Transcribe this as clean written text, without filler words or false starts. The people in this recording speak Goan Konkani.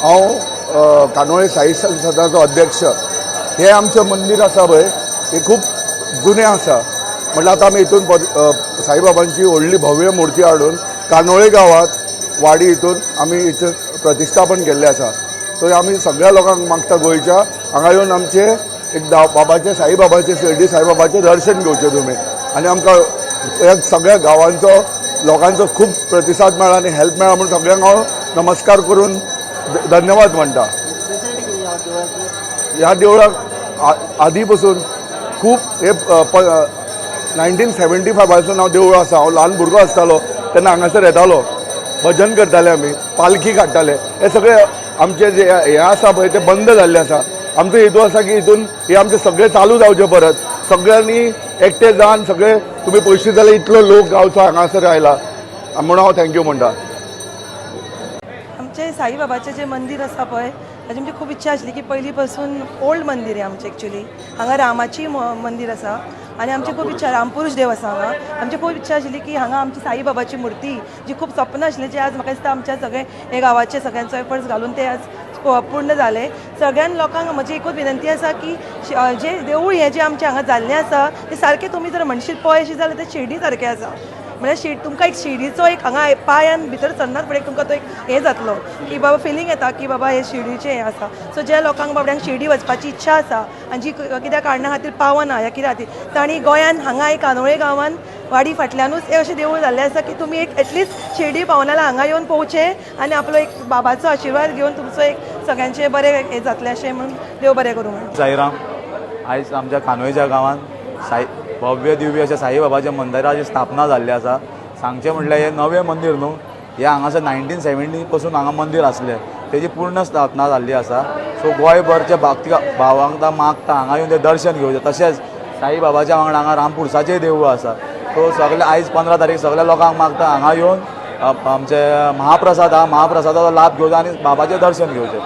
हांव कानोळे साई संसदाचो अध्यक्ष. हे आमचें मंदीर आसा पळय, हें खूब जुनें आसा. म्हटल्यार आतां आमी हितून साईबाबांची व्हडली भव्य मुर्ती हाडून कानोळे गांवांत वाडी हितून आमी हिचें प्रतिश्ठापन केल्लें आसा. सो आमी सगळ्या लोकांक मागता, गोंयच्या हांगा येवन आमचे एक बाबाचें, साईबाबाचें, शिर्डी साईबाबाचें दर्शन घेवचें तुमी. आनी आमकां ह्या सगळ्या गांवांचो लोकांचो खूब प्रतिसाद मेळ्ळा आनी हेल्प मेळ्ळा म्हूण सगळ्यांक हांव नमस्कार करून धन्यवाद म्हणटा. ह्या देवळाक आदी पसून खूब हे 1975पासून हांव देवूळ आसा. हांव ल्हान भुरगो आसतालो तेन्ना हांगासर येतालो, भजन करताले आमी, पालखी काडटाले. हे सगळे आमचे जे हे आसा पळय, ते बंद जाल्ले आसा. आमचो हेतू आसा की हितून हे आमचे सगळे चालू जावचे परत. सगळ्यांनी एकटे जावन सगळे तुमी पयशे जाल्यार इतलो लोक गांवचो हांगासर आयला म्हणून हांव thank you म्हणटा. आमचे साईबाबाचें जें मंदीर आसा पळय, ताजी आमची खूब इच्छा आसली की पयलीं पासून. ओल्ड मंदीर हें आमचें. एक्चुली हांगा रामाची मंदीर आसा आनी आमची खूब इच्छा, रामपुरुष देव आसा हांगा. आमची खूब इच्छा आशिल्ली की हांगा आमची साईबाबाची मूर्ती जी खूब सपन आशिल्लें, जें आज म्हाका दिसता आमच्या सगळे हे गांवाचे सगळ्यांचो एफर्ट्स घालून ते आज पूर्ण जालें. सगळ्यां लोकांक म्हजी एकूच विनंती आसा की जें देवूळ हें जें आमचें हांगा जाल्लें आसा, तें सारकें तुमी जर म्हणशीत पळय अशें जाल्यार तें शिर्डी सारकें आसा. म्हळ्यार तुमकां एक शिर्डीचो एक हांगा पांयान भितर सरनात फुडें तुमकां तो एक हें जातलो की बाबा फिलींग येता की बाबा हे शिर्डीचें हें आसा. सो ज्या लोकांक बाबड्यांक शिर्डी वचपाची इच्छा आसा आनी जी कित्या कारणा खातीर पावना ह्या कित्या खातीर, तांणी गोंयान हांगा एक कानोळे गांवान वाडी फाटल्यानूच हें अशें देवूळ जाल्लें आसा की तुमी एक एटलिस्ट शिर्डी पावना जाल्यार हांगा येवन पळोवचें आनी आपलो एक बाबाचो आशिर्वाद घेवन तुमचो एक सगळ्यांचें बरें हें जातलें अशें म्हणून देव बरें करूं म्हणून. साईराम. आयज आमच्या कानोळेच्या गांवांत साई भव्य दिव्य अशें साईबाबाच्या मंदिराची स्थापना जाल्ली आसा. सांगचें म्हटल्यार हें नवें मंदीर न्हू, हें हांगासर 1970 पसून हांगा मंदीर आसलें, तेजी पूर्ण स्थापना जाल्ली आसा. सो गोंयभरचे भक्ती भावांक मागता, हांगा येवन ते दर्शन घेवचें. तशेंच साईबाबाच्या वांगडा हांगा रामपुरसाचेंय देवूळ आसा. सो सगळे आयज 15 तारीख सगळ्या लोकांक मागता, हांगा येवन आमचे महाप्रसाद आहा, महाप्रसादाचो लाभ घेवचो आनी बाबाचें दर्शन घेवचें.